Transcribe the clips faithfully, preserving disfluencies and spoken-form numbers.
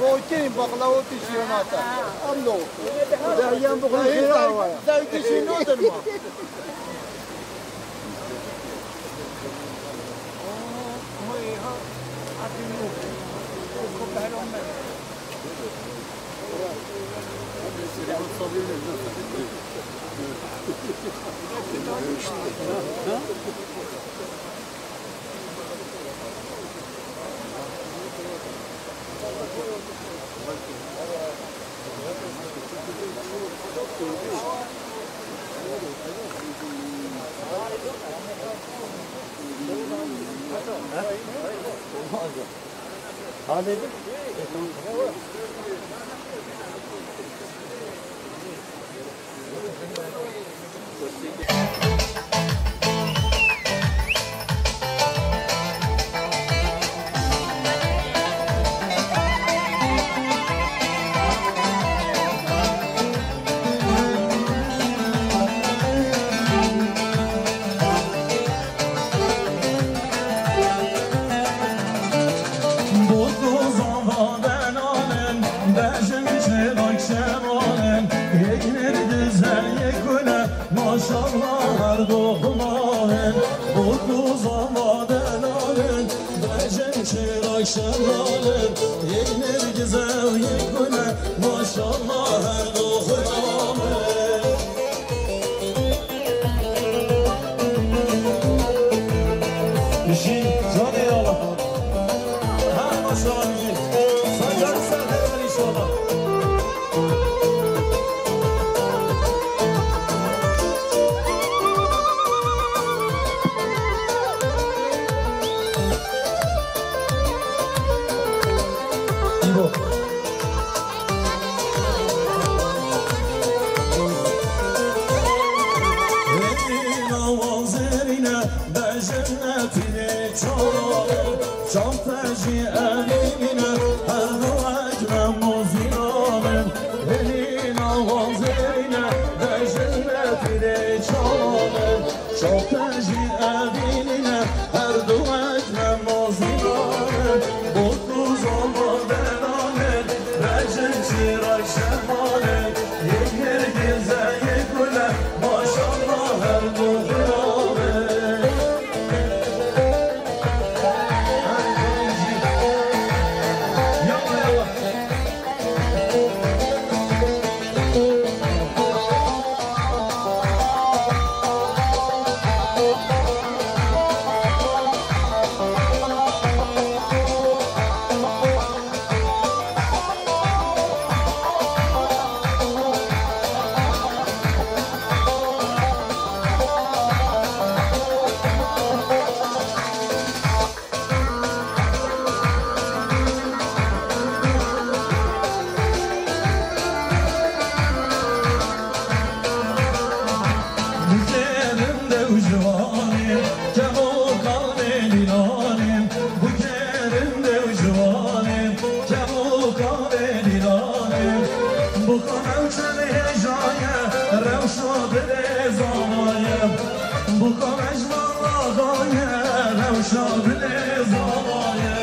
Rokin, baklava tişiyon ata. Amlo. Deryan bu kadar şey var. Zevki şey ne odur mu? Halledin. Bozozan vadenanin, bejin çêlak şemanin, yek nêrgiz e yek gul e, maşallah her doxumanin. Bozozan vadenanin, bejin çêlak şemanin, yek nêrgiz e yek gul e, maşallah her doxumanin. Jî canê Allah. Her maşallah jî. Sancak serdeler inşallah. İbo. Elîna wazerîne, bejinetîne çawa, çaw te jî evînîne, her du ekme mozîna min. Elîna wazerîne, bejinetîne çawa, çaw te jî evînîne, her du ekme mozîna min. Botûza madenanin, bejin çîrak şemanin, yek nêrgiz e yek gul e, maşallah her du xiranin. Yalla, yalla. Bikerim dew ciwanê, kemo kalbê dîlanê. Bikerim dew ciwanê, kemo kalbê dîlanê. Bixwe ew çend hêja ye, rewşa dilê zana ye. Bixwe mejmala xwe ye, rewşa dilê zana ye.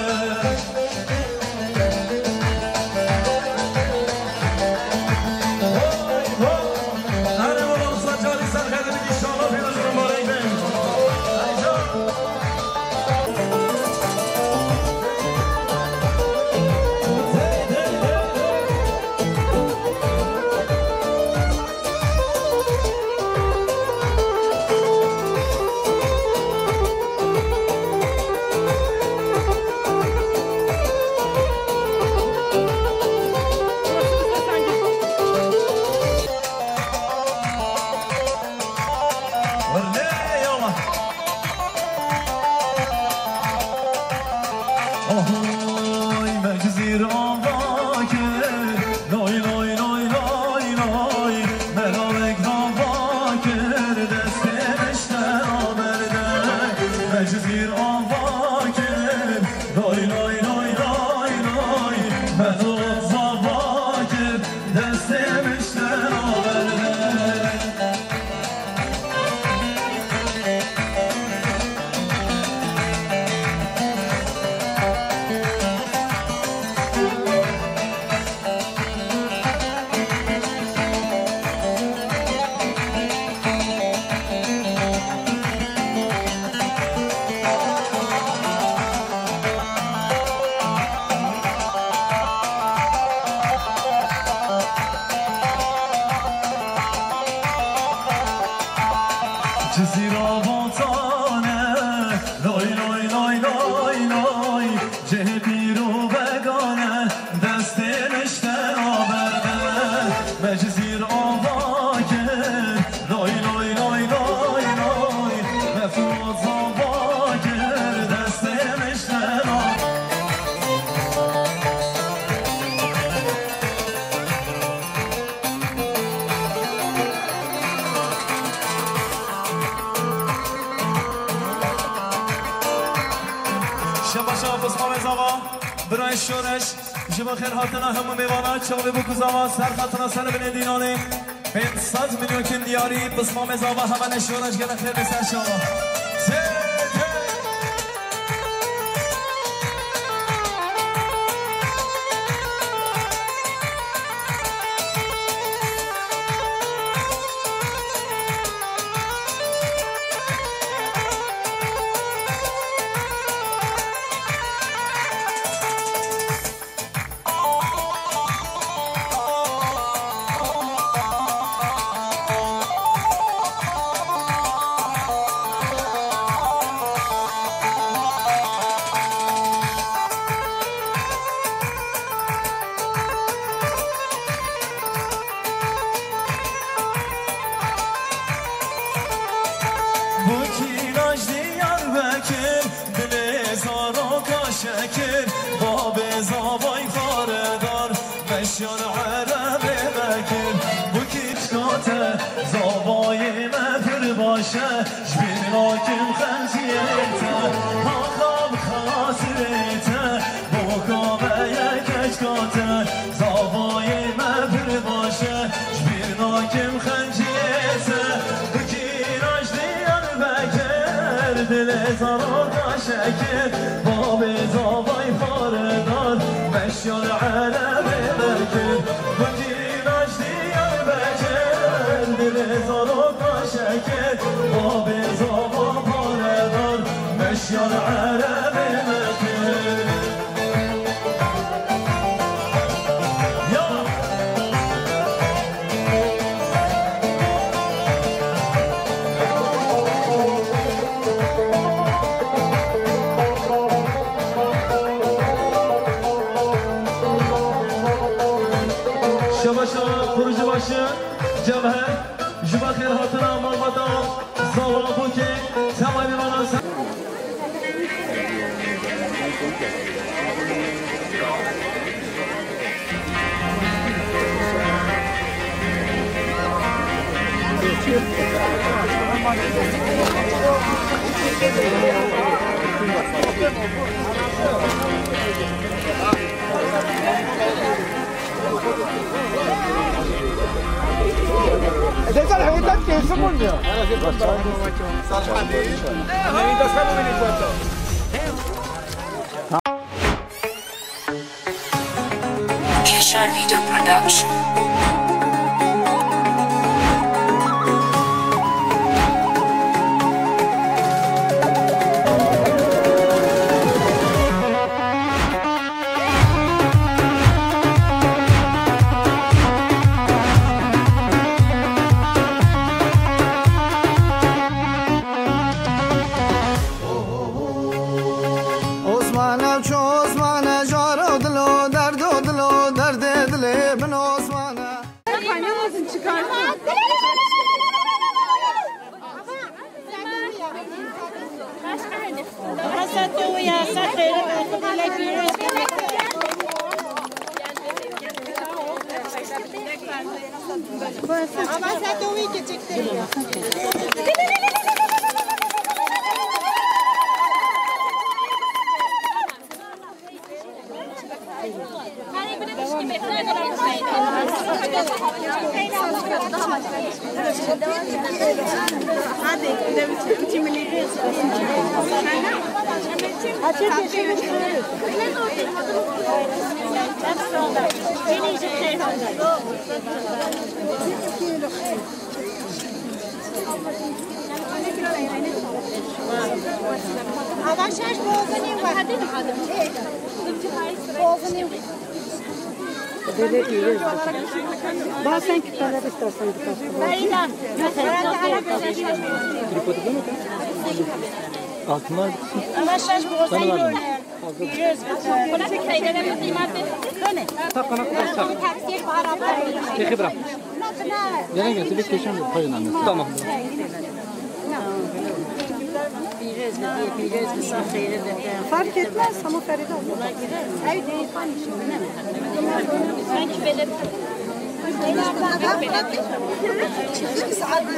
Oy, me Cizîr ava kir, loy, loy, loy, loy, loy. Me lavek ava kir, destê mişte naberde. Me Cizîr ava kir, loy, loy, loy, loy, loy. Me lavek ava kir, destê mişte naberde. Cizîra Vatane, loy, loy, loy, loy, loy. Cihê pîr û begane, destê mişte naberde. Me Cizîr ava kir, loy, loy, loy, loy, loy. Me Fuat zava kir, destê mişte naberde. Şebaşa Pismamê Zava, birayê Şoreş, ji bo xêr hatina hemû mêvana, çavê bû ku zava ser xatina ser binê dînanê. Pênc sed milyon kin diyarî, Pismamê Zava, hemene Şoreş, gelek xêr be ser şava. Sê, tê. Bûkî naj Diyarbekir, dilê zaroka şekir, babê zavay xaredar, meşyan erebê vekir. Bûkî şkate, zavayê me pir baş e, ji bîr nakim xenciyê te, haxa bi xasirê te, boka me ye keçka te, zavayê me pir baş e, ji bîr nakim xenciyê te. Bûkî naj Diyarbekir, dilê zaroka şekir, babê zavay xaredar, meşyan erebê vekir. Bûkî naj Diyarbekir, dilê zaroka şekir, babê zava xaredar, meşyan erebê vekir. Ya! Şebaşa Kurucubaşı Cevher, ji bo xêrhatina malbata Zava Bûkê, tewanî vana ser. Keşan Video Production. Osmane, ço Osmane, jaro dilo, derdo dilo, derdê dilê min Osmane. Kaynamazın çıkarma. Ava şaş bozunî we. Bozunî we. Dede iyi. Bazen küpeler istersen bir tane. Altıma Ama şaş bozunî we. Takana kadar tak. Peki bırak. Gelen gelsin bir köşem yok. Hayır anne. Tamam. Fark etmez ama Feride abla.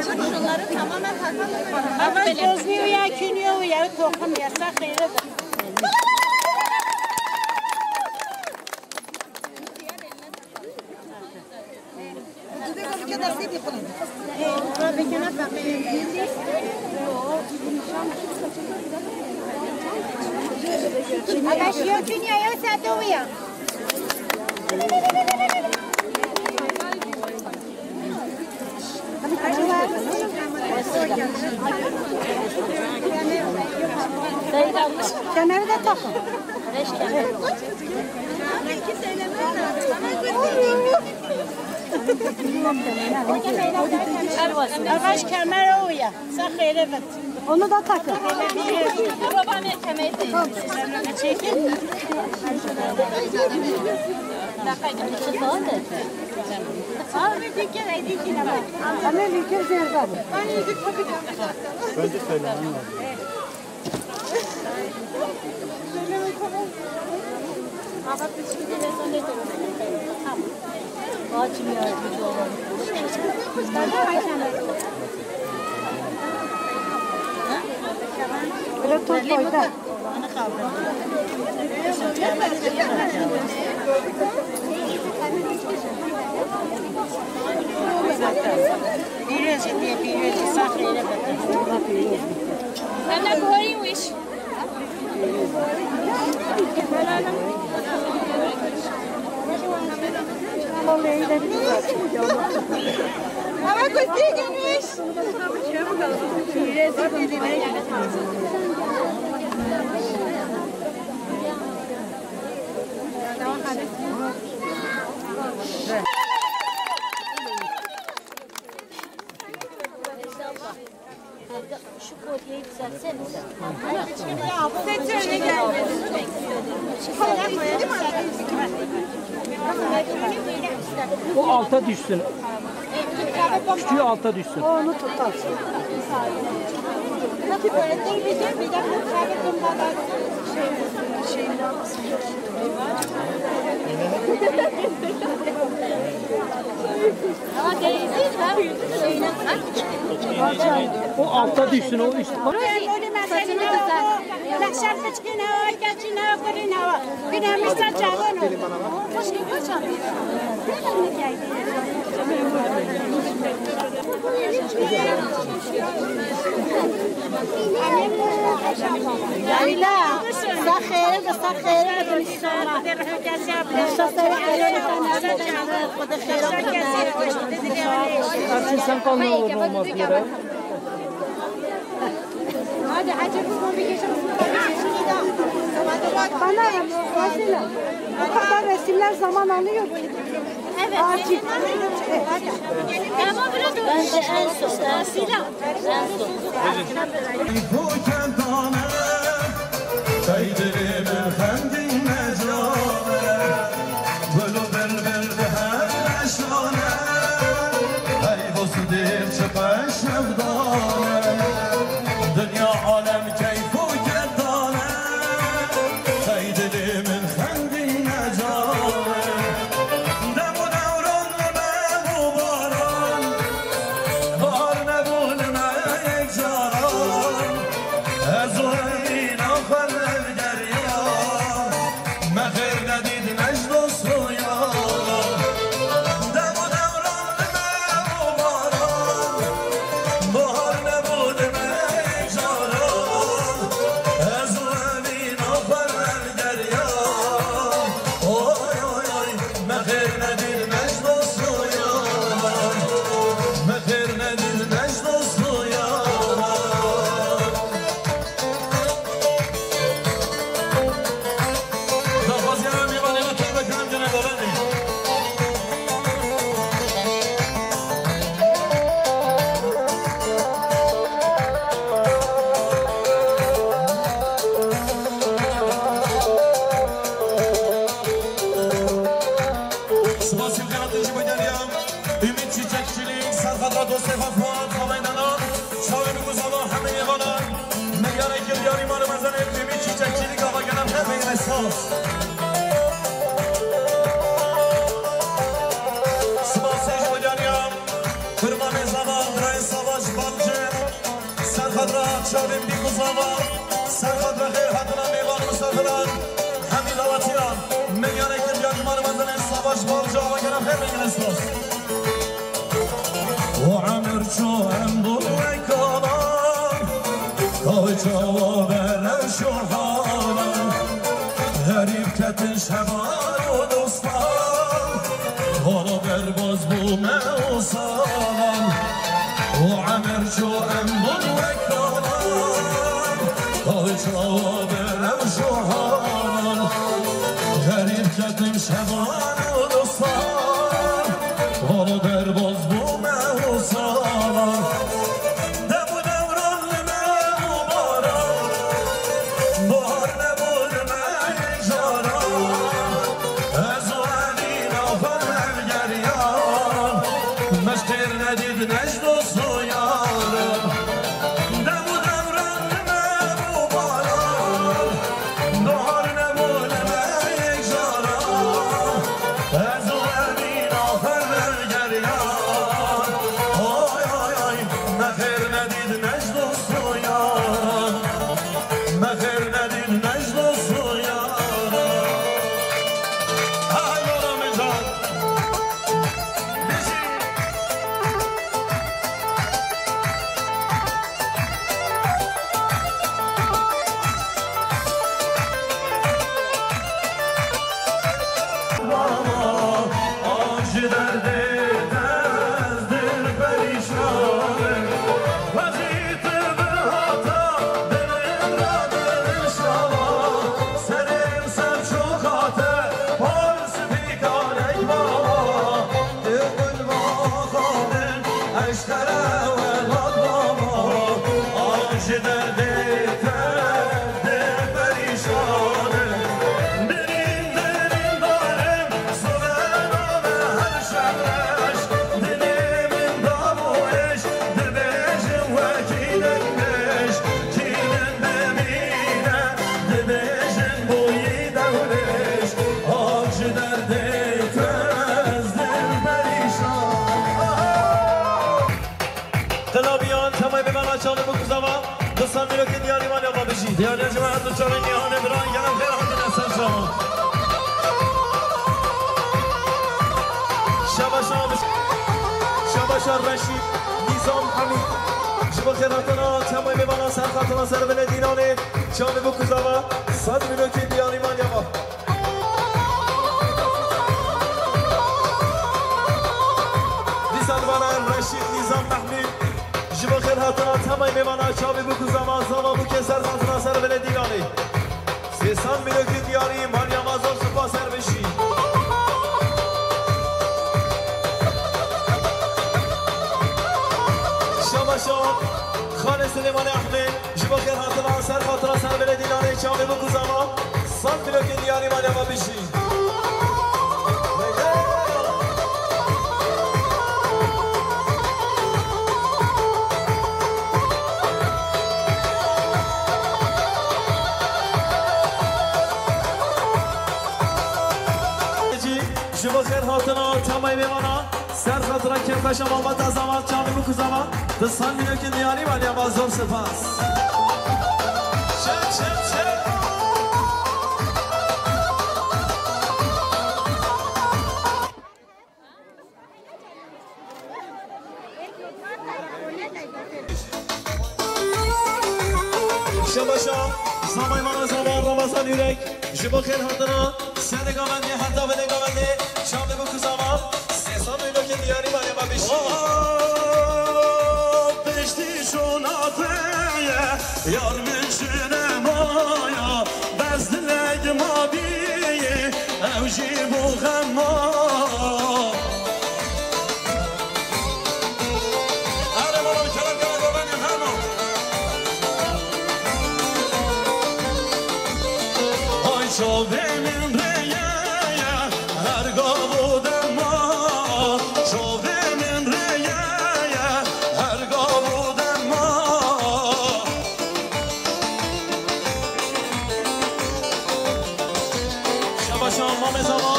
Şunları tamamen takalım. Ama gözlüğü ya, künye ya, tokum ya, sakın. Kemeri de takın. Avaş kemer o ya. Sen xeyre bit. Onu da takın. Baba ne kemeri? Çekin. Abi bir kere, bir kere. Ama bir kere zerre. Ben yüzük takacağım bir dakika. Bence söylemem lazım. Böyle top oyna. Pîrozê, pîrozê, sax rêre bete. Em ne guherîn wîş. Ama kostî gelmiş. Şu kolyeyi düzeltsenize. O alta düşsün. Küçüğü alta düşsün. Onu tutar. O alta düşsün, o üst. Lehşer piçkî ne, keçî ne, kurî ne. Günemiş saçavano. Leyla, sax xêr be, sax xêr be, inşallah. Sen kalma oğlum olmaz bir yere. Hadi Hacı, bu bir geçen. Bana, Vasile, bu kadar resimler zaman alıyor ki. Evet. Acil. Ama bile dur. Ben de en son. Silah. En son. Bu kendane, Seydili bir fendin mecane, Gül bülbül her neşane, Hey dost dil çıkar şevdane, Dünya alem keyfu kerdane. Xwe levgeriya, me xêr nedît ne ji dost û yaran. Dem û dewran li me û baran, bahar nebû li me yek caran. Ez û Emîna xwe levgeriya, oy, oy, oy, me xêr nedît ne ji dost û yaran. Me xêr nedît ne ji dost û yaran. Daxwaziya em mêvanê me tevbe kirin gene dolanê. Spasî û xeyratên ji bo deriya. Ümit Çiçekçilik, Serxadra Dostê Xwe Fuat, Xameydana, Çavê Biguzava, hemî mêvanan, milyarek yar yar îman û mezenê, Ümit Çiçekçilik, ava gelen her meyve saz. Spasê ji bo deriya, Firma Mêzava, Birayê Savaş Balcı, Serxadra Çavên Bîkuzava, Serxadra xêr hatina mêvan û misafiran, hemî dawetiya, milyarek yar yar îman û mezenê Savaş Balcı, ava gelen her meyve saz. O emir ço em bûn wek alan, kawê çawa berewş û halan. Herî ketin şevan û dostan, holo derbaz bû me û salan. O emir ço em bûn wek alan, kawê çawa berewş û halan. Herî ketin şevan û dostan, Holo derbaz bû me û salan. Dem û dewran li me û baran. Bahar nebû li me yek caran. Ez û Emîna xwe levgeriyan. Me ji xêr nedît ne ji dost û yaran. Dem û dewran li me bû baran. Bahar nebû li me yek caran. Ez û Emîna xwe levgeriyan. Oy, oy, oy, me xêr nedît ne ji dost û yaran. Me xêr nedît ne ji dost û yaran. Hay Mala Mêcan. Bijî. Baba, a ji derdê te ez dil perîşan im. Wezî tu bihata dilin re dilin şawa. Serê min ser çû hate, par spî karek baba. Tu gul maxabin, ez ji te re welat baba. A ji derdê te dil perîşan im. Birîn, birîn darim, sovena me her şereş. Dilê min dabû êş, dibêjim wekî dengmêş. Kî min bimîne, dibêjin bûyî dewlêş. Ak ji derdê te ez dil perîşan. Qilabiyan, temay bimana çalı bu kuzama. Kısa mülkü diyarî manya babijî. Diyarî cemaat tu çalı nihane bira, yanım xêr hatine ser çawa. Şabaşa, Şabaşa Reşîd, Nîzam Hemîd. Ji bo xêr hatina, temay bimana ser hatina ser vele dînanê. Çalı bu kuzama. Sad mülkü diyarî manya bab. Dîsa li vana Reşîd Nîzam Mehmî, ji bo xêr hatina temay mêvana çavê bû ku zama zava bû ke ser hatina ser vele dîlanê. Sê sed mîlokê diyarî Meryema zor spas ser bişî. Şabaşa Xalê Silêmanê Ehmê, ji bo xêr hatina ser hatina ser vele dîlanê çavê bû ku zama sed mîlokê diyarî Meryema bişî. Ji bo xêr hatina temay mêvana, ser xatira kêfeşa mama te zama çavê bû ku zama, di sed mîlokê diyarî Meryema zor spas. Çep, çep, çep. Yürek, ji bo xêr hatina, serê gavendê, heta binê gavendê, çavê bû ku zava, sê sed mîlokên diyarî maliya me bişî. Piştî şûna te ye, yar min ji ne maya, bes dilek ma bî, ew jî bû xema. Erê mala min, kerem kere govenê xema. Ay çavê min rêye ye, her gav û dema. Çavê min rêye ye, her gav û dema. Şabaşa Mamê Zava,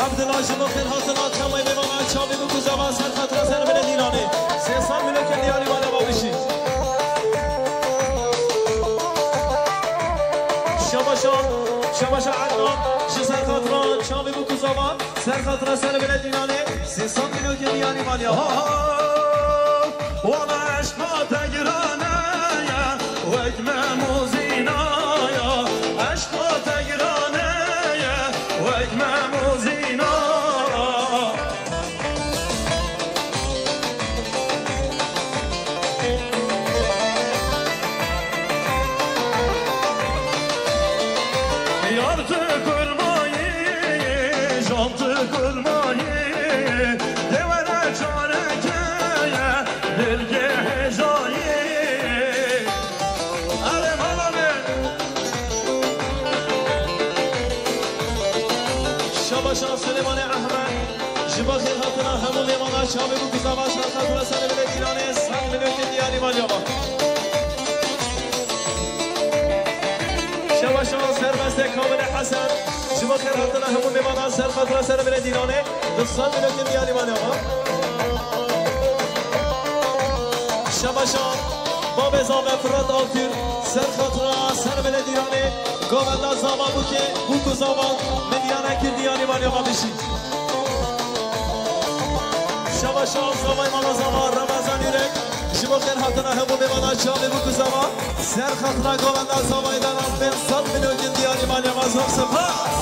Abdullah ji bo xêr hatina, temay mêvana, çavê bû ku zava, ser xatira ser binê dîlanê. Sê sed mîlokên diyarî maliya me bişî. Şabaşa, şabaşa Adnan, ji ser xatira, çavê bû ku zava, ser xatira ser binê dîlanê. Sê sed mîlokên diyarî maliya me. Wana eşqa te girane ye, wek mem û zîna ya. Eşqa te girane ye, wek mem û zîna. Yar tu kurmayî, jan tu kurmayî, dê were çareke ye, dilgê hêjayî. Erê mala min. Şabaşa Silêmanê Ehmed, ji bo xêr hatina hemû mêvana, çavê bû ku zava, ser xatira ser binê dîlanê, sed mîlokên diyarî maliya me. Şabaşa serbestê Kamilê Hesen, ji bo xêr hatina hemû mêvana, ser xatira ser binê dîlanê, du sed mîlokên diyarî maliya me. Şabaşa Babê Zava Firat Altun, ser xatira ser binê dîlanê, govenda zava bû ke, bû ku zava, min diyar kir diyarî maliya me bişî. Şabaşa zavay mala zava Ramazan Yürek, ji bo xêr hatina hemû mêvana, çavê bû ku zava, ser xatira govenda zavayê de pênc sed mîlokên diyarî maliya me, zaf spas.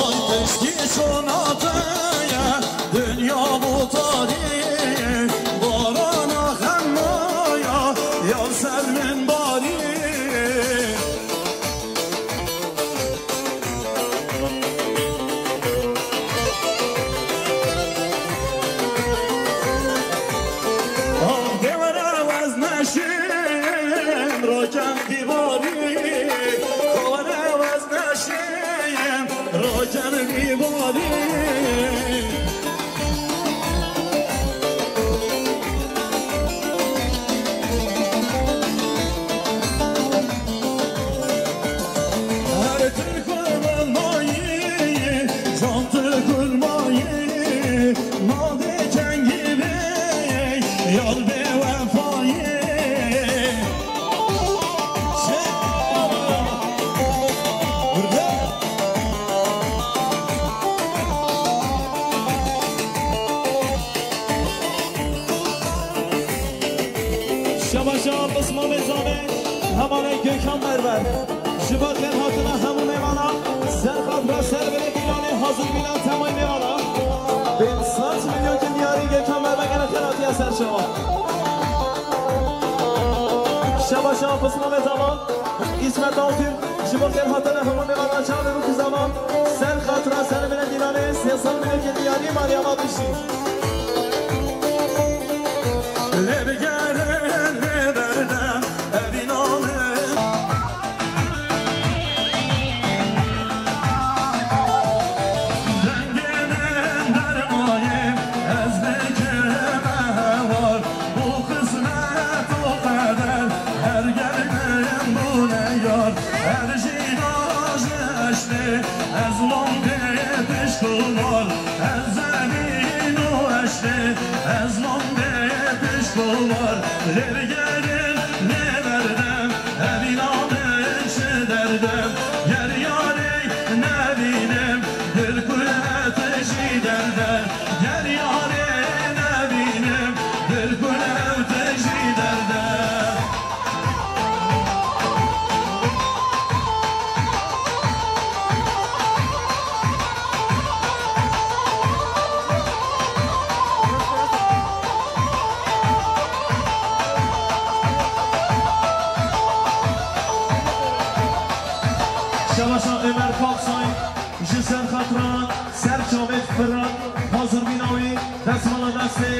Ay piştî şûna te ye, dinya bû tarî, barana xema ya, ya ser min barî. Ah, dê were ez neşim, rokem dîvarî. Ka were ez neşim, rokem dîvarî. Her tu kurmayî, can tu kurmayî, ma bê kengî bê, yar bê wefayî. Şabaşa Pismamê Zave, hevalê Gökhan Berber. Ji bo xêr hatina hemû mêvana, ser xatira ser binê dîlanê, hazir bîna temay mêvana. Pênc sed mîlyonkên diyarî Gökhan Berber gene xêr hatiye ser şewa. Şabaşa Pismamê Zava, İsmet Altun. Ji bo xêr hatina hemû mêvana, çavê bû ku zava, ser xatira ser binê dîlanê, sê sed mîlyonkên diyarî maliya me bişî. Lê bigerin lê berdem evîna min. Dengê min dermayê ez dikime hewar. Bû qismet û qeder, her gel min bûne yar. Her jîna ji eşqê ez wan bê pişt û mal. Ez zemîn û eşqê ez wan bê pişt û mal. Firat, ser çavê Firat, hazir bîna wî, destmala destê,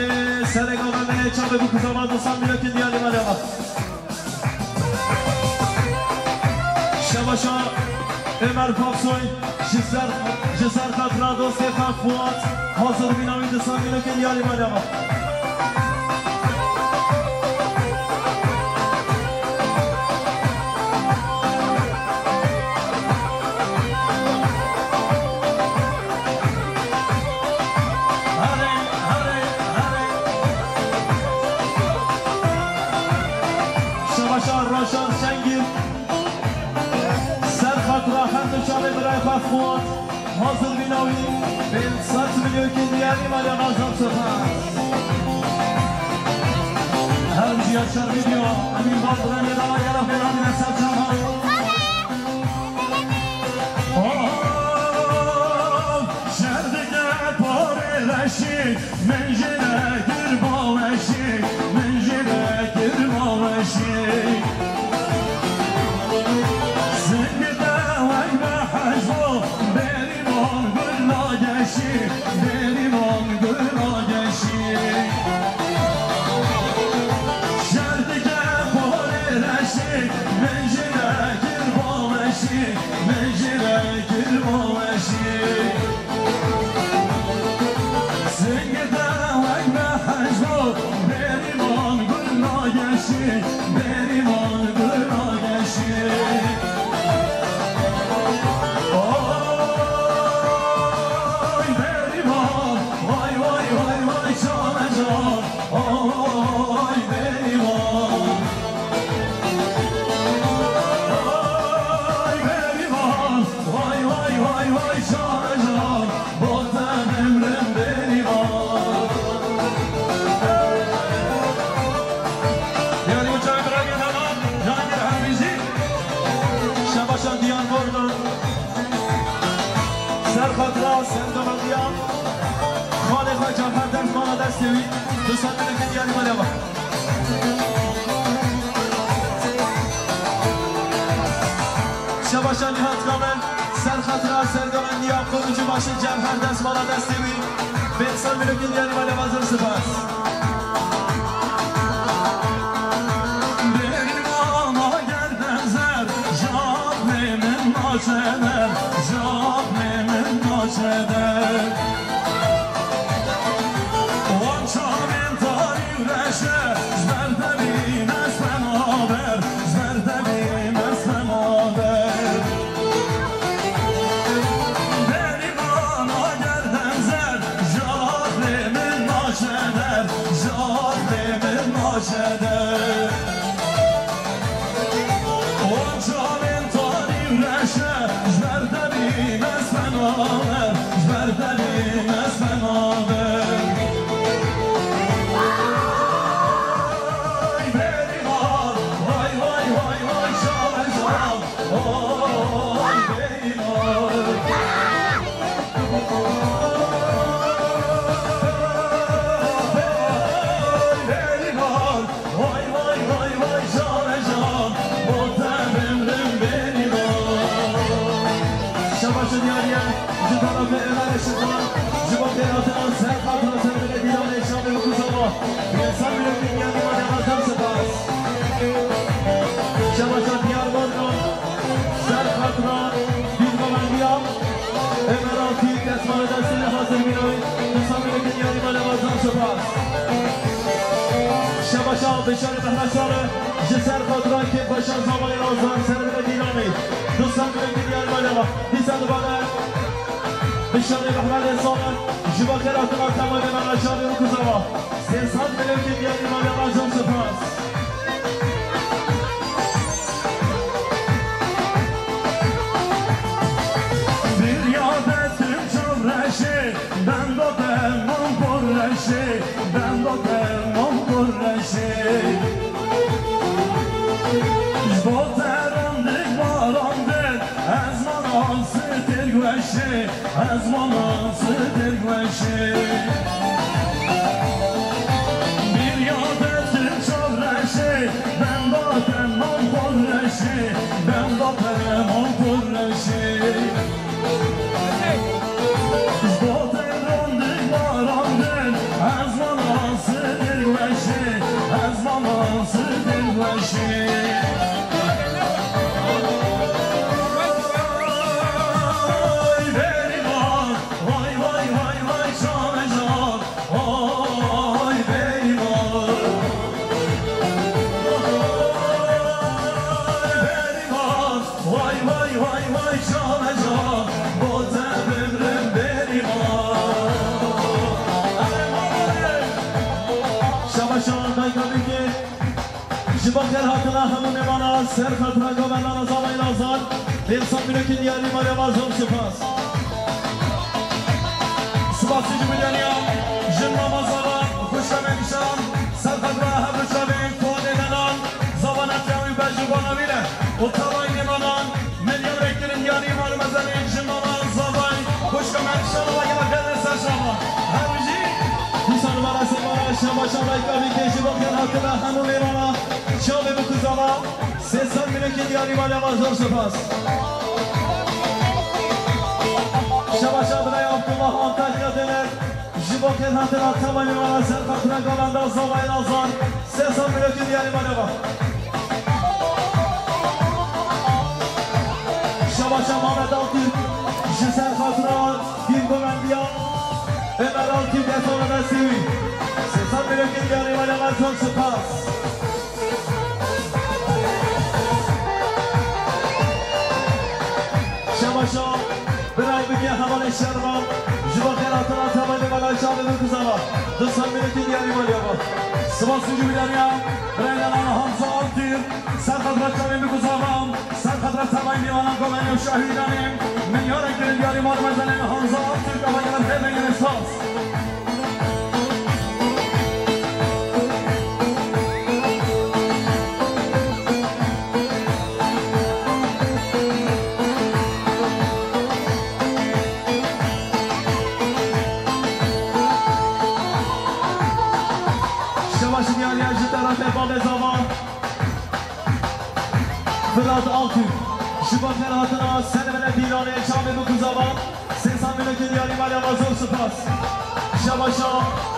serê gavê me, çavê bikuzava, du sed mîlokên diyarî maliya. Şebaşa Ömer Paksoy, ji ser, ji ser xatira dostê xwe Fuat, hazir bîna wî, du sed mîlokên diyarî maliya. Şebaşa Raşar Şengil, ser xatira her du çavê birayê xwe Fuat, hazir bîna wî, pênc sed mîlokên diyarî maliya, zaf spas. Her jiya şer video, Emîn Bal, Burhanê Dala, Yara Bêranî ve Serçama. Şer dike parê leşî, min jê re kir baweşî, min jê re kir baweşî. Singê te wek be hejbo, bêrîvan gul nageşî, bêrîvan gul nageşî. Şer dike porê reşî, min jê re kir baweşî, min jê re kir baweşî. Singê te wek be hejbo, bêrîvan gul nageşî, bêrîvan gul nageşî. Oy bêrîvan, vay, vay, vay, vay, çawe can. Ay bêrîvan, ay bêrîvan, vay, vay, vay, vay, çarecan, bo te bimrim bêrîvan. Diyarî û çay birayê heval, Cihangîr Hemîzî, Şebaşa Diyarbor. Ser xatira serdevendiya xalê xwe Cevher dest mala destê wî, du sed mîlokên diyarî maliya. Şebaşa Nihat Kamil, ser xatira serdevendiya Qurûcîbaşê Cevher dest mala destê wî, pênc sed mîlokên diyarî maliya, zaf spas. Bêrîvan eger te zer, ji axmê min naçe der, ji axmê min naçe der. Wan çavên tarî û reş e, ji ber te bîne sema ber, ji ber te bîne sema ber. Bêrîvan eger te zer, ji axmê min naçe der, ji axmê min naçe der. Wan çavên tarî û reş e, ji ber te bîne sema ber, ji ber te bîne sema ber. Ay bêrîvan, vay, vay, vay, vay, şarecan, ay bêrîvan. Ay bêrîvan, vay, vay, vay, vay, şarecan, bo te bimrim bêrîvan. Şebaşa Diyarî ye, ji tarafê Ömer Işıkman, ji bo xêrhatina ser xatira servêrê Dîlanê, şavê û kuzava, pênc sed mîlokên diyarî maliya, zaf spas. Şebaşa Diyarbakir, ser xatira dîrbawendiya Ömer Altî, destmala destê hazir bîna wî, du sed mîlokên diyarî maliya, zaf spas. Şebaşa Bişarê Mehmet Salih, ji ser xatira kêfxweşa zamanê Ozan, servêrê Dîlanê, du sed mîlokên diyarî maliya, dîsa dibare Bişarê Mehmet Salih, ji bo xêrhatina temamê me, şavê û kuzava, sê sed mîlokên diyarî maliya, zaf spas. Biriya te tim çavreşê, benda te mam xorreşê, benda te mam xorreşê. Ji bo te randik barandik, ez manan sitêr gueşê. Ez manan sitêr gueşê. Biriya te tim çavreşê, benda te mam xorreşê, benda te mam xorreşê. Şabaşan dayka bike. Ji bo xêrhatina hemû mêvana ser xatira govendana zavayê Lazar, pênc sed mînokên diyarî maliya me zor spas. Spasî ji bo diyariya jin mama zava xwişka me kişan, ser xatira her du çavên xwe dê nenan, zava netiya wî be ji bona wî re û tevayî mêvanan. Milyarek kirin diyarî mar mezenên ji mama zavay xwişka me şava gela gelin ser şava. Her bijî. Dîsan mara se mara şava şava ikabî kê ji bo xêr hatina hemû mêvana. Çavê bikuzava. Sê sed mînokên diyarî maliya me zor spas. Şava şava birayê Abdullah Antalya Dener. Ji bo xêrhatina tevayî mêvana ser xatira govenda zavayê Lazar, sê sed mînokên diyarî maliya me. Şabaşa Mehmet Altın, ji ser xatira dîn govendiya Ömer Altın, destana destê wî. Sê sed mînokên diyarî maliya me, zor spas. Şabaşa birayê bike hevalê şervan, ji bo xêrhatina tevayî mêvana çavê bikuzava. Du sed mînokên diyarî maliya me. Spas û cûbîdariya birayê Lelan Hamza Altın, ser xatira çavên bikuzava, ser xatira tevayî mêvana govendê û şahî Îranê, milyarek kirin diyarî mar mezenên Hamza Altın, ava gelen xêr ve gelin spas. Şebaşî diyariya ji terefê bavê zava. Firat Altun, ji bo xêrhatina servine dîlanê çavê bikuzava. Sê sed mînokên diyarî maliya me zor spas. Şebaşa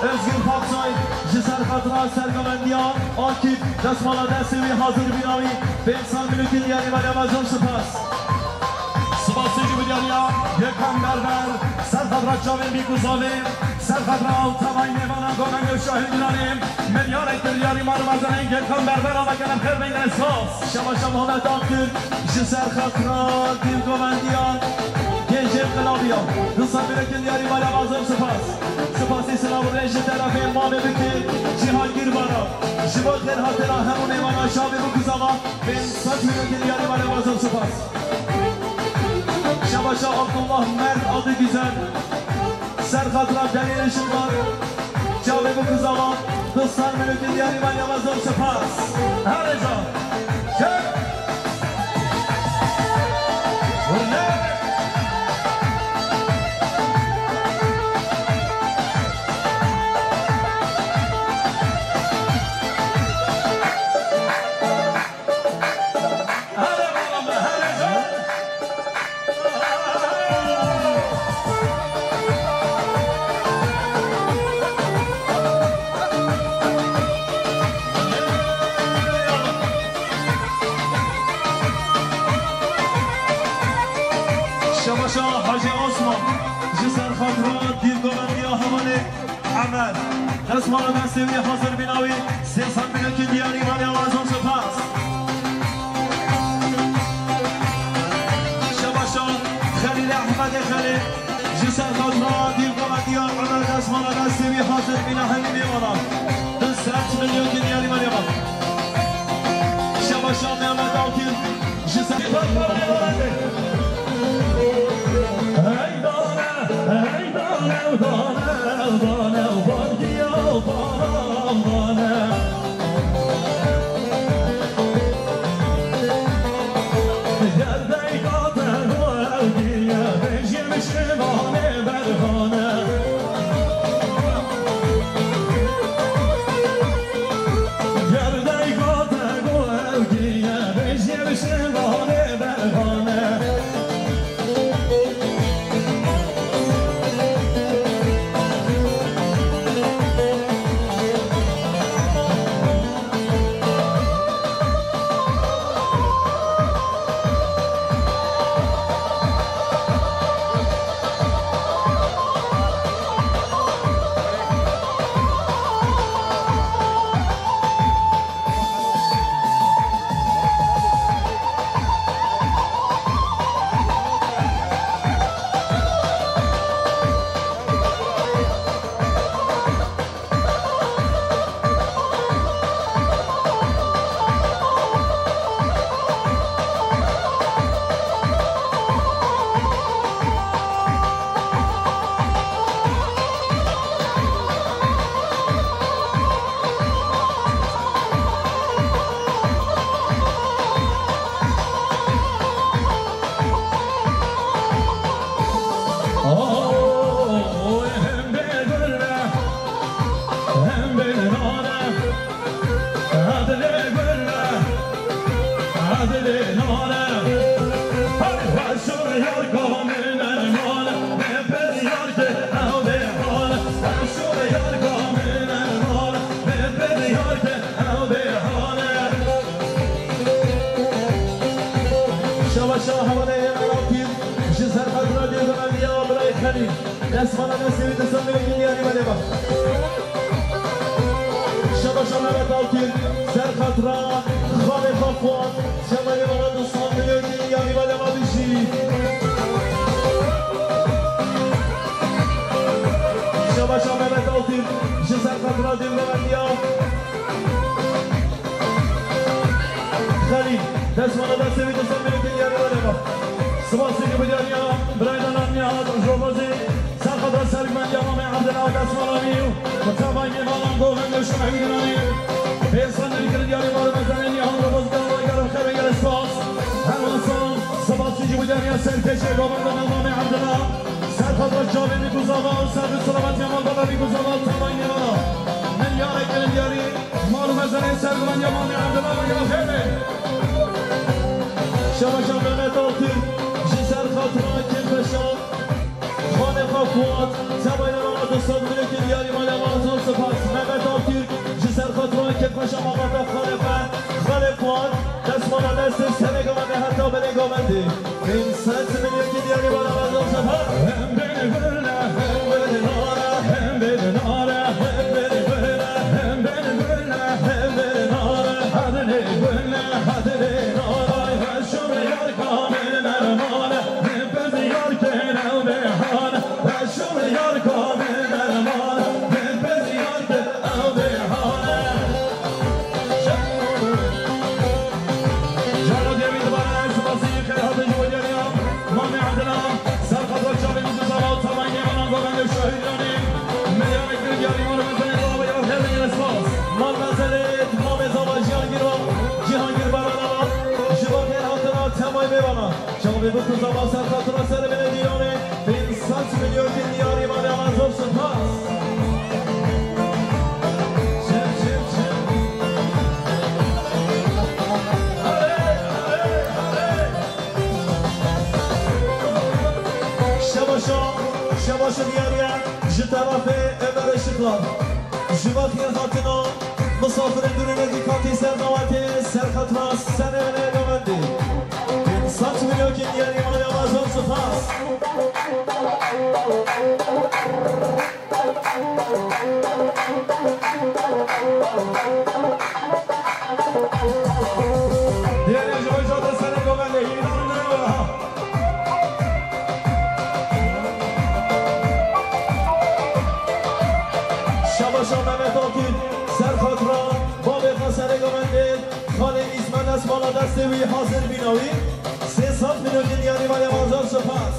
Özgür Paksoy, ji ser xatira sergovendiya Akîf, destmala destê wî hazir bîna wî, pênc sed mînokên diyarî maliya me zor spas. Spasî ji bo diyariya Gökhan Berber, ser xatira çavên bîkuzavê, ser xatira tevayî mêvana govendê û şahî dîlanê, milyarek kirin diyarî mar mezenên Gökhan Berber, ava gelin xêr ve gelin spas. Şebaşa Muhammed Akgül, ji ser xatira dîrgovendiya Gencê Qilabiya, du sed mînokên diyarî maliya me zor spas. Spasî silav û rê ji terefê mamê bike Cîhan Girbara, ji bo xêrhatina hemû mêvana çavê bikuzava, pênc sed mînokên diyarî maliya me zor spas. Şebaşa Abdullah Mert adı güzel. Ser xatira Delîl Işıklar, çavê bikuzava, du sed mînokên diyarî maliya me zor spas. Herêza. Çek. Hurne. Şebaşa Hacı Osman, ji ser xatira dîrgovendiya hevalê Emer, destmala destê wî hazir bîna wî, sê sed mînokên diyarî maliya me zor spas. Şebaşa Xelîl Ehmedê Xelîl, ji ser xatira dîrgovendiya Emer, destmala destê wî hazir bîna hemî mêvanan. Du sed mînokên diyarî maliya me. Şebaşa Mehmet Altın, ji ser Şaba şaba hevalê Êlan Altîn, ji ser xatir Dêrdimendiya birayê Xelîl. Destmala destê wî di ser milokên diyarî me de ba. Şaba şaba Mehmet Altîn, ser xatira xalê xwe Fuat. Şaba Êlan Altîn, san milokên diyarî me de ba bijî. Şaba şaba Mehmet Altîn, ji ser xatira Dêrdimendiya. Xelîl, destmala destê wî di ser milokên diyarî me de ba. Spasî ji bo diyariya birayê Êlan Nihat Robozî, ser xatira sergimendiya Mamê Evdila û destmala wî û tevayê mêvanan govend û şahîdinan ê. Pêsendin kirin diyarî mal û mezenên Nihat Robozî, gel xêr, gel spas. Her wisan, spasî ji bo diyariya serkêşê govenda me Mamê Evdila. Ser xatira çavê Nîkûzava û ser bi selametiya malbata Nîkûzava û tevayê mêvana. Milyarek kirin diyarî. Mal û mezenên sergimendiya Mamê Evdila ya xêr be. Şaba şaba Mehmet Altîn, ji ser xatira kêfxweşa xalê xwe Fuat, tevayê mêvana du sed milokên diyarî maliya me, zor spas. Mehmet Altîn, ji ser xatira kêfxweşa malbata xalê xwe, xalê Fuat, destmala destê serê govendê heta belê govendê. Pênc sed milyonkî diyarî bana bezal sefer. Hem beni böyle, hem beni nara, hem beni nara, hem beni böyle, hem beni böyle, hem beni nara. Hadi ne böyle, hadi ne nara. Ay, ben şu yar kamil mermana, nefes yar kerem behana. Ben şu yar kamil mermana, nefes yar kerem behana. Caro diyarî dibare, spasî xêr hatin ji bo diyariya Mamê Evdila. Ser xatira çavê Nîkûzava û tevayê mêvanan govend û şahîdinan ê. Milyarek kirin diyarî mal û mezenên bavê ya xêr be, gelek spas. Mal mezenê Mamê Zava Cihangîr va, Cihangîr Barana va. Ji bo xêr hatina tevayê mêvana. Çavê Nîkûzava ser xatira serê belediyanê. Pênc sed milyonkî diyarî maliya me, zor spas. Çim, çim, çim. Alê, alê, alê. Şebaşo, şebaşo diyariye ji tarafê Ömer Işıklar. Ji bo xêr hatina misafirên dûr û nêzîkatî ser dawetê, ser xatira serê belediyanê govendê. Pênc sed milyonkî diyarî maliya me, zor spas. Diğer Ejba Caddesi'ne gömerle, yeni durumları var. Şabaşa Mehmet Akgün, ser xatira bavê xwe serê govendê, xalê Îsmet Esmala destê wî hazir bîna wî. Sê sed milyonkî diyarî maliya me, zor spas.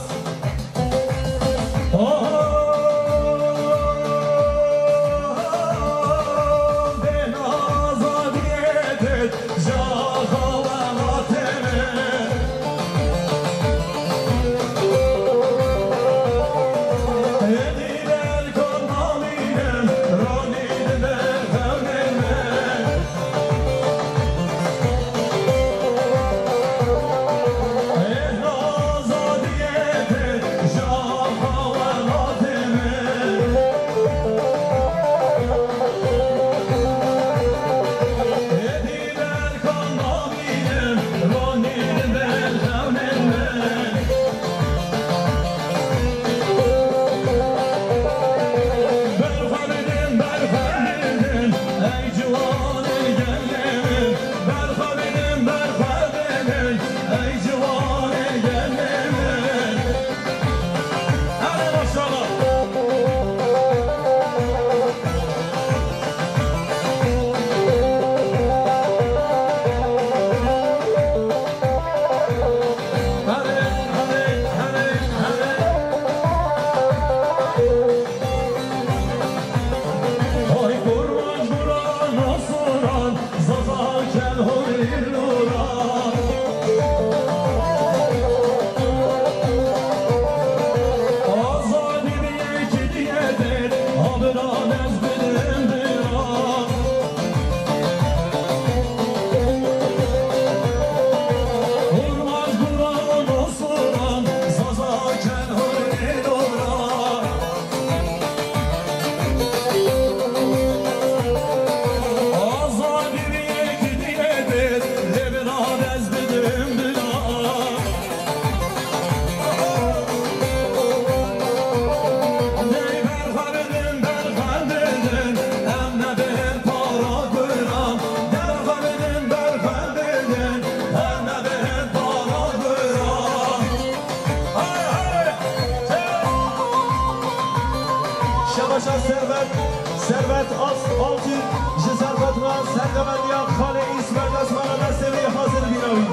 Altın, ji ser xatina sergevendiya Xalê Îsmet, destmala destê wî hazir bîne wî.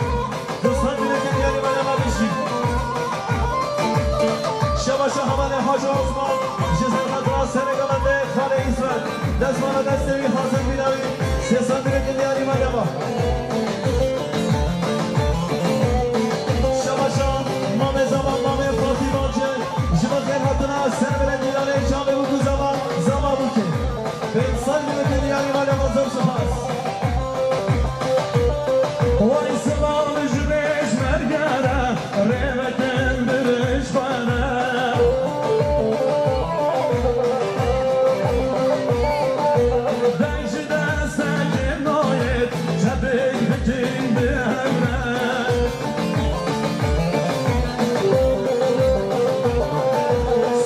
Dostan, milletên diyarî, me dema bişî. Şebaşa hevalê Hacı Osman, ji ser xatina sergevendê Xalê Îsmet, destmala destê wî hazir bîne wî. Sê sed milletên diyarî, me dema. Şebaşa mamê Zava, mamê Fatî Bancı, ji bo xêr hatina ser milletê diyarî, çavê bû ku Zava, Zava bûke. Pênc sed milletên diyarî, me dema zor spas. Way silav ji pêşmerge re, rêvetin dirêj xwe re. Deng ji destekê nayê, çepik bikin bi hev re.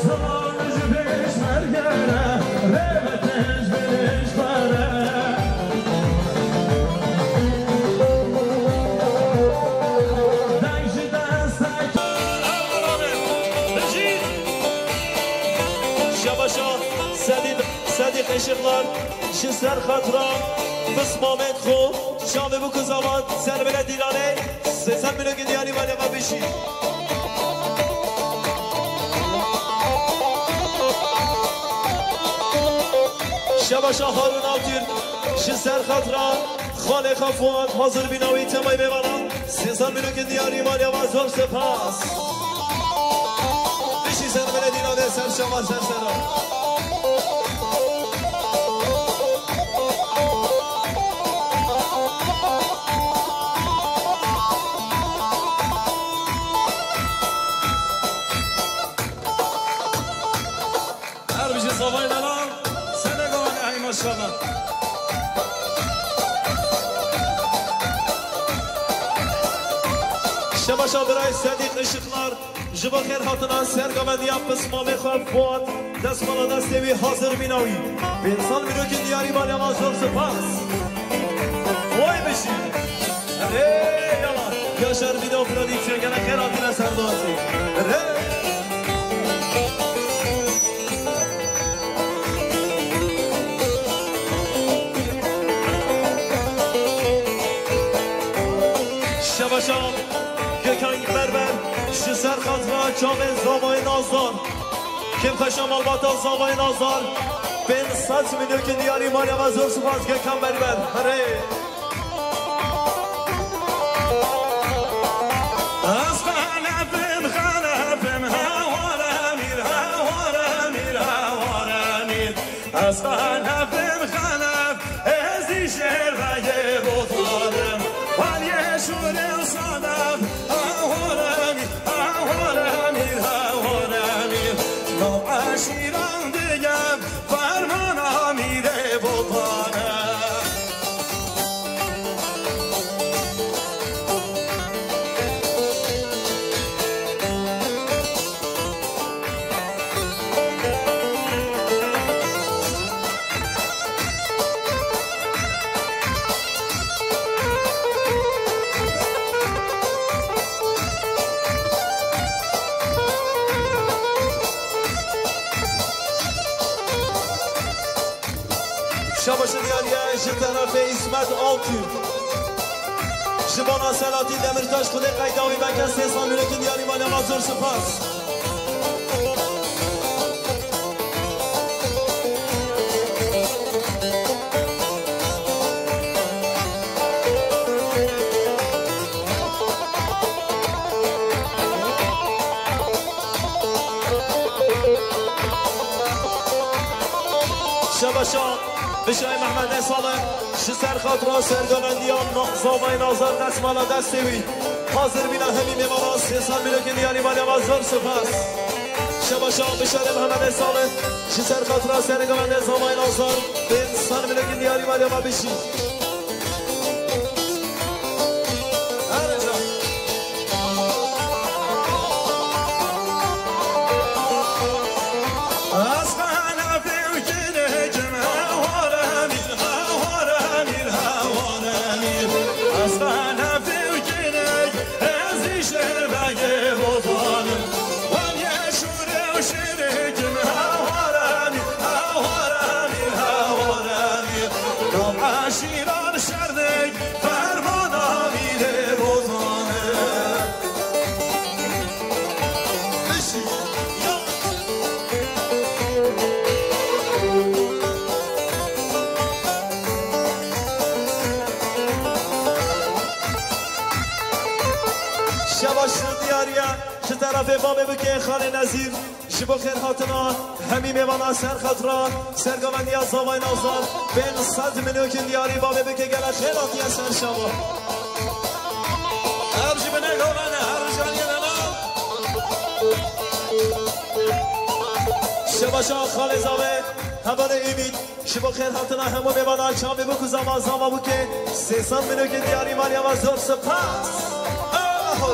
Silav ji pêşmerge re, rêvetin ji dirêj xwe re. Deng ji destekê Şebaşa Sedî, Sedîq Işıklar, ji ser xatira pismamên xwe, çavê bû ku Zava ser bile dîlanê, sê sed milyonkên diyarî, me dema bişî. Şebaşa Harun Altun, ji ser xatira xalê xwe Fuat, hazir bîne wî, temay mêvana. Sê sed milyonkên diyarî, me dema zor spas. Bişî ser bile dîlanê, ser şewa, ser sera. Her bijî zavayê delal, Senegal, ey maşallah. Şebaşa birayê Sedîq Işıklar, ji bo xêr hatina sergevendiya pismamê xwe Fuat, destmala destê wî hazir bîne wî. Pênc sed milyonkên diyarî, me dema zor spas. Vay bijî. Erê, yala. Yaşar Video Prodüksiyon, gene xêr hatine serdozî. Erê. Şebaşa Gökhan Berber, ji ser xatira çavên Zavayê Nazar. Kêmxweşa malbata Zavayê Nazar, pênc sed milyonkên diyarî, me dema zor spas Gökhan Berber. Herê. Ez xelefim, xelefim, hewar emîr, hewar emîr, hewar emîr. Ez xelefim, xelef, ez jî şêr veyê botanim. Waliyê şûrê û sadef, hewar emîr, hewar emîr, hewar emîr. Nav eşîran digem, Fermana mîrê botane. Şabaşê diyarî ye ji terefê Îsmet Altun. Ji bona Selahattin Demirtaş, Xwedê qeyda wî beke, sê sed milyonkên diyarî, me dema zor spas. Şebaşa Bişayê Mehmedê Salih, ji ser xatira sergevendiya na-, Zavayê Nazar, destmala destê wî. Hazir bîne hemî mêvanan, sê sed milyonkên diyarî, me dema zor spas. Şebaşa Bişarê Mehmedê Salih, ji ser xatira sergevendê Zavayê Nazar, pênc sed milyonkên diyarî, me dema bişî. Her ca. Ez xelefê û kêlêkim, hewar emîr, hewar emîr, hewar emîr. Ez xelefê û kêlêk, ez jî şêrbegê botanim. Wan ye şûrê û şêrêkim, hewar emîr, hewar emîr, hewar emîr. Şebaş diyariye ji terefê babê bike Xalê Nezîr. Ji bo xêrhatina hemî mêvana ser xetira sergovendiya zavayê Nazar pênc sed milyokin diyarî babê bike gelek xêr hatiye ser şeva. Ev ji binê govene her rijaniyê nena. Şebaşa Xalê Zavê, hevalê Ümît. Ji bo xêrhatina hemû mêvana çavê bû ku zava zava bûke sê sed milyokin diyarî maliya me zor spas. Aho!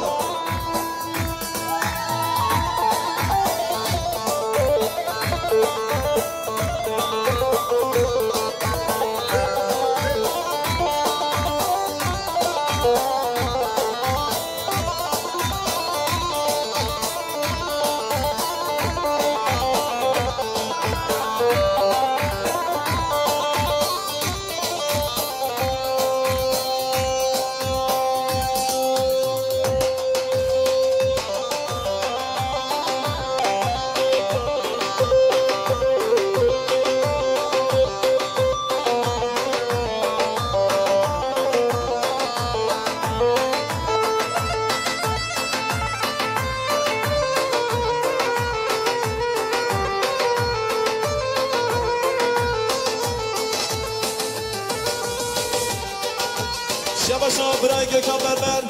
Şebaşa birayê Gökhan Berber,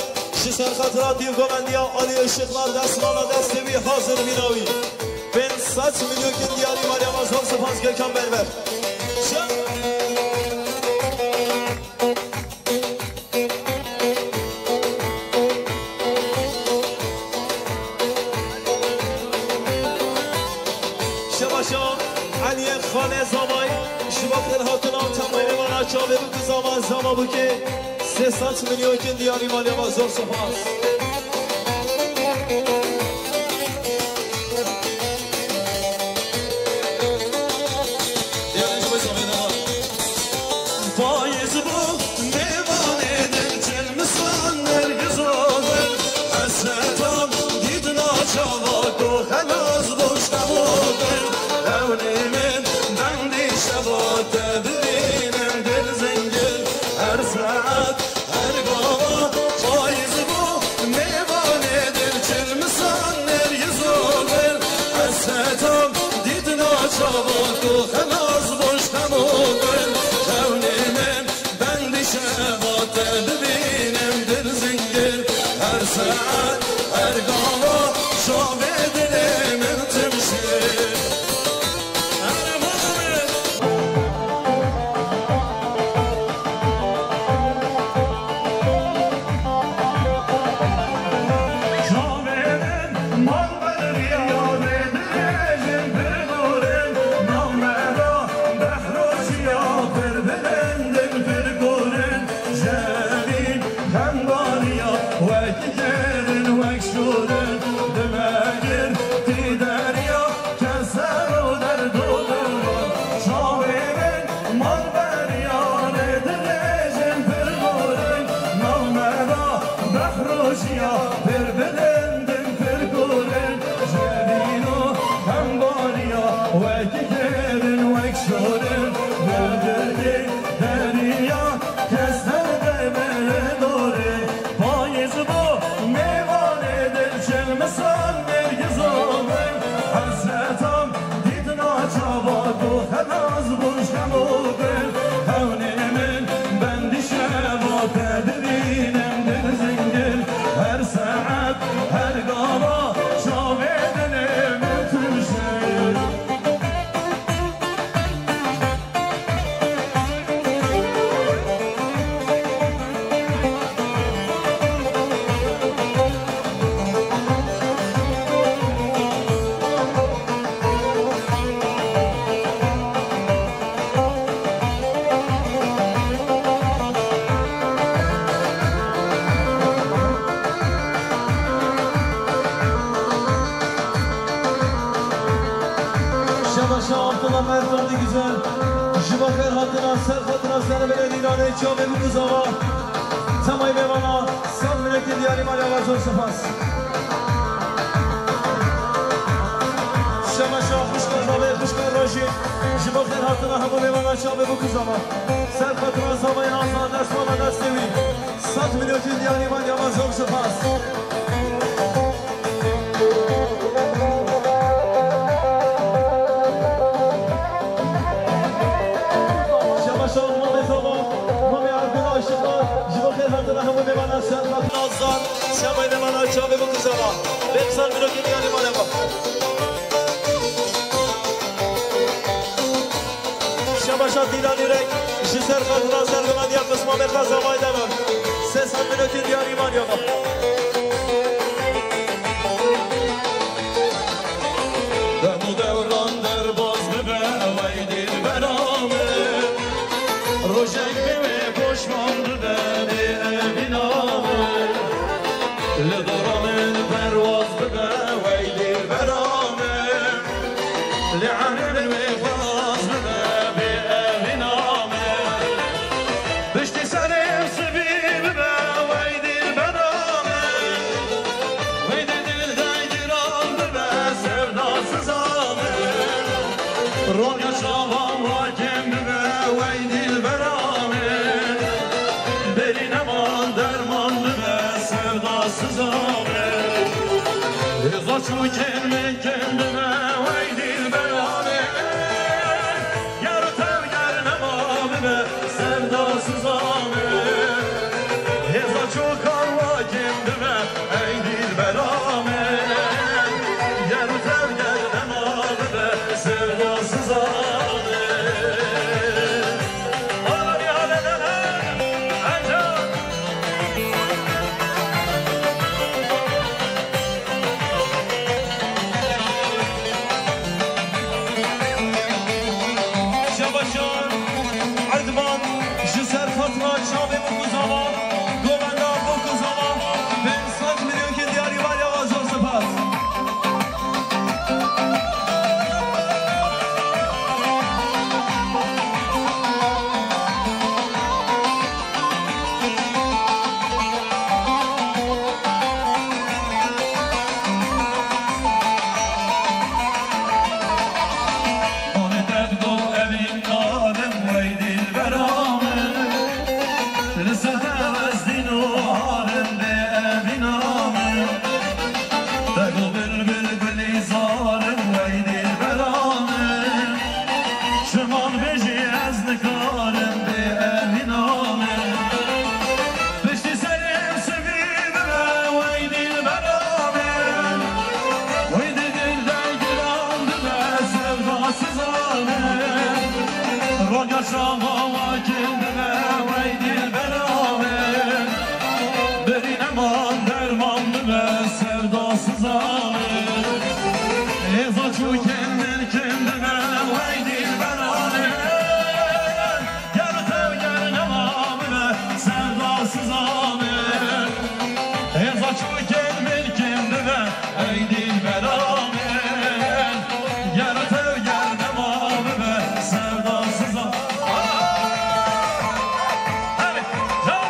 ji ser xatira dîv govendiya Alî Işıklar, destmala destê wî hazir mîna wî. Pênc sed milyokin diyarî maliya me zor spas Gökhan Berber. Şe- Şebaşa Eliyê Xalê Zavay, ji bo xêrhatina û temayê vana çavê bû ku zava zava bûke sê sed milyokin diyarî maliya me zor spas. Payîz bû mêvanê dil, çil misan nergiz û gul. Hesretan dîtina çava ku xelas bû şev û gul. Hewnî min bendî şeva te bibînim dil zingil. Her saet her gava payîz bû mêvanê dil, çil misan nergiz û gul. Hesretan dîtina çava ku xelas bû şev û gul. Hewnî min bendî şeva te bibînim dil zingil. Her saet her gava çavê dilê min tim şir. Her mala min. Çavê min mal beriya rê dirêjin pir gorin, navmera behroşiya pir bilindin pir gorin, jevîn hembariya wek kerin wek şorin, dimegir tî deriya keser û derdolin. Çavê min mal beriya rê dirêjin pir gorin, navmera behroşiya pir bilindin pir gorin, jevîn û hembariya wek kerin wek şorin, derdê deriya keser de bere dorê. Payîz bû mêvanê dil, çil misan nergiz û gul. Hesretan dîtina çava ku xelas bû şev û gul. Hewnê min bendî şeva te bibînim dil zingil. Her saet her gava çavê dilê min tim şir. Şebaşa Abdullah Mertandî Güzel, ji bo xêrhatina ser xatina ser belê dînanê çavê bû ku zava. Temayê mêvana sed milekê diyarî maliya we zor spas. Şebaşa xwişka zavê xwişka rojî, ji bo xêrhatina hemû mêvana çavê bû ku zava. Ser xatina zavayê Nazar destmala destê wî. Sed milyokin diyarî maliya we zor spas. Nazan, Şevay Nemana, çavê bikuzava. Pênc sed mirokê diyarî mane bû. Şebaşa Dîlanî Rek, ji ser xatina sergovendiya Qisma Mêrxas Havayê de bû. Sê sed mirokê diyarî mane bû. Dem û dewran derbas bibe, wey dilbera min. Rojek bi wê poşman bibe, bê evîna min. Li dora min perwaz bibe, wey dilbera min. Li emrê min wê xwaz bibe, bê evîna min. Piştî serê sivî bibe, wey dilbera min. Wey dê dil de giran bibe, sevda siza min. Ronya çavan wa kêm bibe, wey dilbera min. Berî neman derman bibe, sevda siza min. Hêza çûkên min kêm bibe, wey dilbera min. Ger tev ger nema bibe, sevda siza min. Hêza çûkan wa kêm bibe, ey dilbera min. Ger tev ger nema bibe, sevda siza min. Ala bir halede, ancak Şebaşan Erdman ji ser xatina çavê Bokuzava, govenda Bokuzava, pênc sed milyonên diyarî mane, zor spas. Li ser te ez dîn û alim bê evîna min. Te got bilbil gulîzar im, wey dilbera min. Çiman bêjî ez nikarim bê evîna min. Piştî serê sivî bibe, wey dilbera min. Wey dê dil de giran bibe, sevda siza min. Ronya şava wa kêm bibe, wey dilbera min. Berî neman derman bibe, sevda siza min. Hêza çûkên min kêm bibe, wey dilbera min. Ger tev ger nema bibe, sevda siza min. Hêza çûkên min kêm bibe, ey dilbera min. Ger tev ger nema bibe, sevda siza. Hey, hey.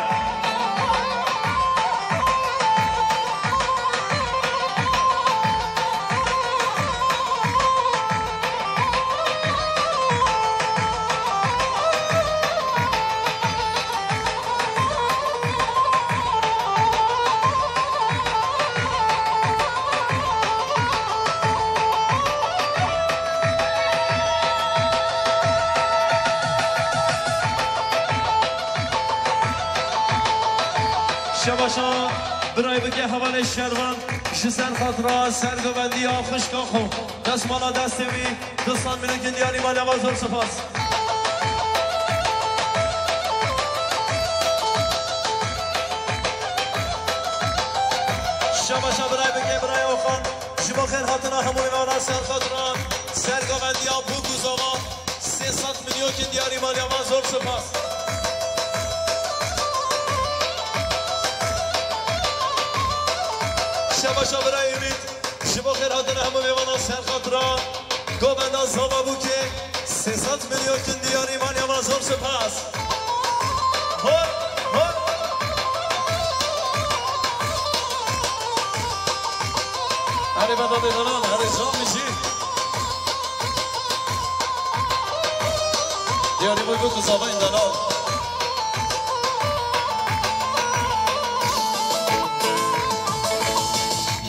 Şebaşa birayê bike hevalê şervan. Ji ser xatira sergovendiya xwişka xwe, destmala destê wî, du sed milyonên diyarî mane, zor spas. Şebaşa birayê bike, birayê Oxan. Ji bo xêrhatina hemû mêvanan ser xatira sergovendiya Bûk û Zava. Sê sed milyonên diyarî mane, zor spas. Şebaşa birayê Ümît, ji bo xêrhatina hemû mêvanan ser xatira govenda Zava Bûkê, sê sed milyonên diyarî mane, zor spas. Hop, hop. Erê, beda bê dalal, erê, can mijî. Diyarî Bûk û Zava yên dalal.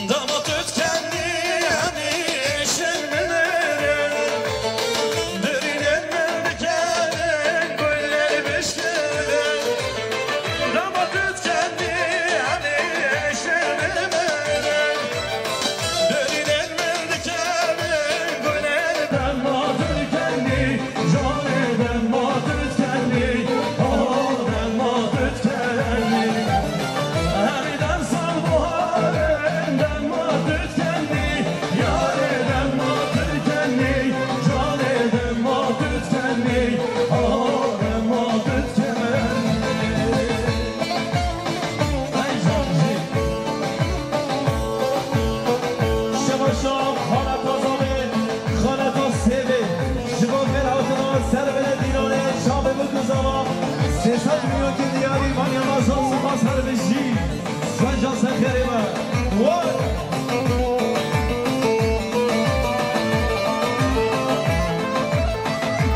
Dama tu dikendî, henî şirminêrin, birînên min dikerin, guller bişkirin. Dama tu dikendî, henî Ser xêrê be. Vay.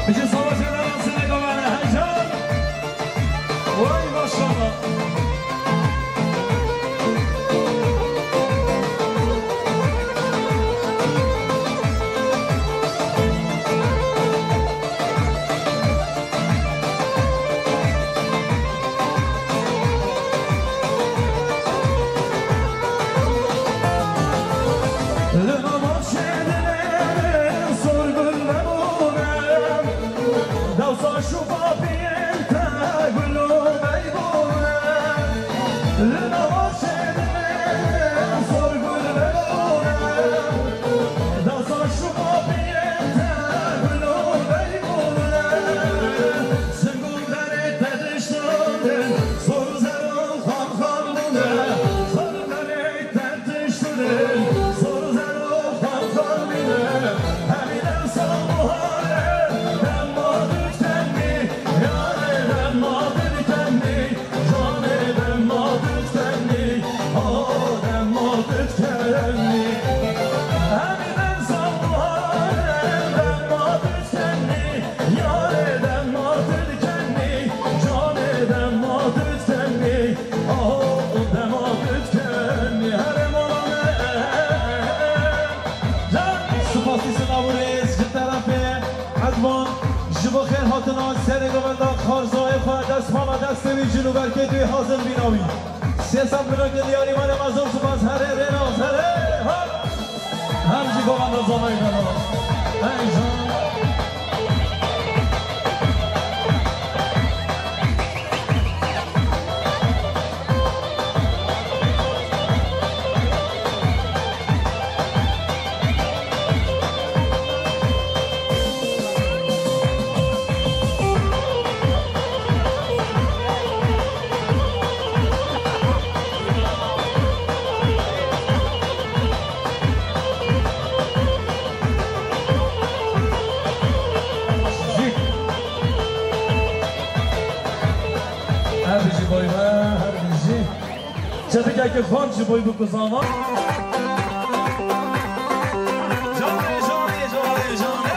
Bijî savaşê me nasıl heyecan. Vay maşallah. Li nava çêdinê sor gul nebûne, dewsa şûfa piyên te gul û bey bûne. Li nava çêdinê sor gul nebûne, dewsa şûfa piyên te gul û bey bûne. Sing û derê te diştandin, sor û zer û xan xan bûne. Sor û derê te diştandin, sor û zer û xan xan bûne. Hemî dewsa buhare, dema dikemî, yare dema dikemî. Canê dema tu dikenî, a dema tu dikenî. Hemî dewsa buhare dema tu dikenî, yarê dema tu dikenî, canê dema tu dikenî, a dema tu dikenî. Herê mala me. Can, spasî silav û rêz ji terefê Edvan, ji bo xêr hatina serê govenda Xarzayê xwe, destmala destê wî, cil û berkê wî hazir bîna wî. Sê sed milyon dinyarî mane me zor spas, herê rêna, herê, ha! Her jî govenda zanayî bela. Hey can. Her bijî boy me, her bijî. Çepikeke xan ji boy bû ku zava. Canê, canê, canê, canê.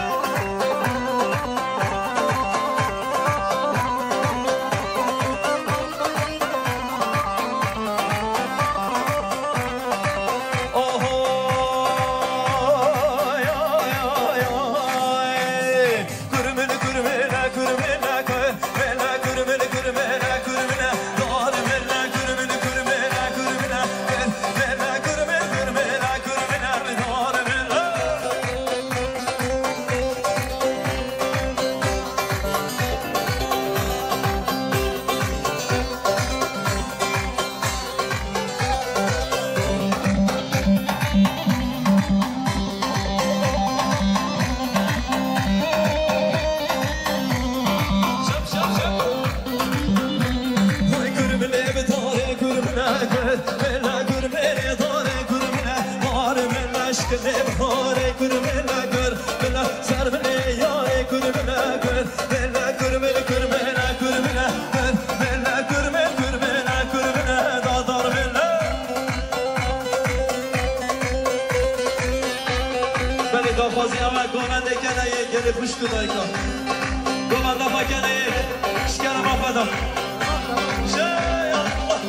Oho, ya, ya, ya, ya. Kurmine, kurmine, kurmine, kurmine, kurmine, kurmine, kurmine, dar mine, kurmine, kurmine, kurmine, kurmine, kurmine, kurmine, dar mine. Belê daxwaziya me govendê kene yê gelê xwişk û dayika. Govenda me kene yê şikere me xwe da. Jê Allah.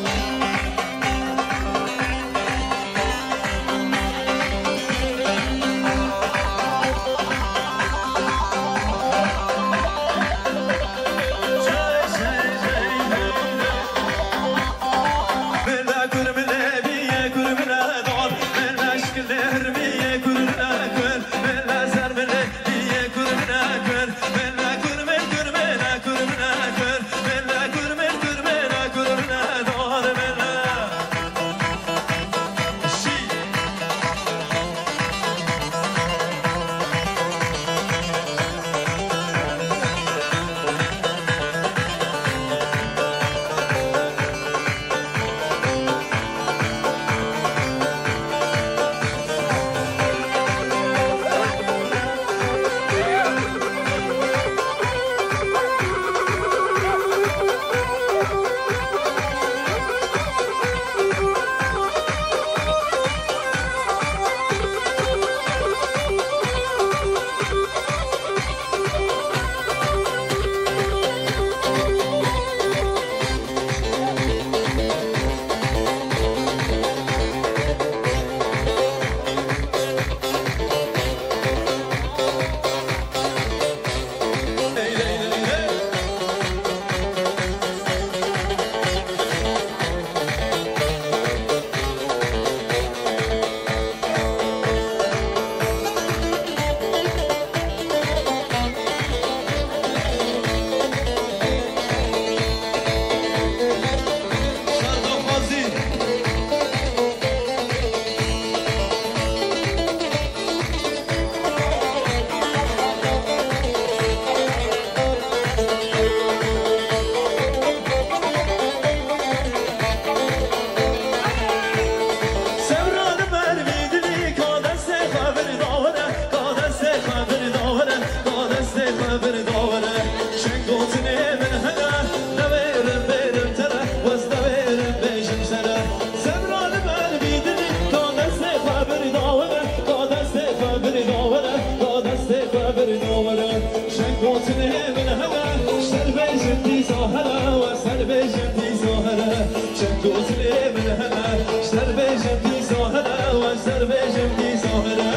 Bêjim dîsa here, wez ser bêjim dîsa here.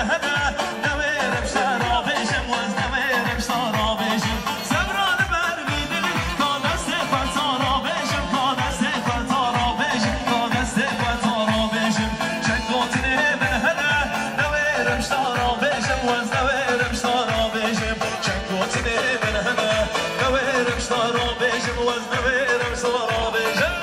Here, newêrim şera bêjim, wez newêrim şera bêjim. Sebra li ber vî dilî, ka destê xwe tara bêjim, ka destê xwe tara bêjim, ka destê xwe tara bêjim. Çek gotinê min here, newêrim şera bêjim, wez newêrim şera bêjim. Çek gotinê min here, newêrim şera bêjim, wez newêrim şera bêjim.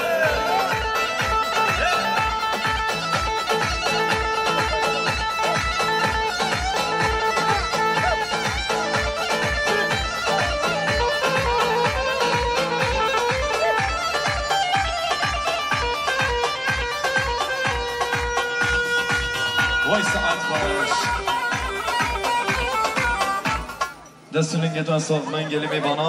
Vay saet baş. Dest û lingê te sax, mengelî mêvana.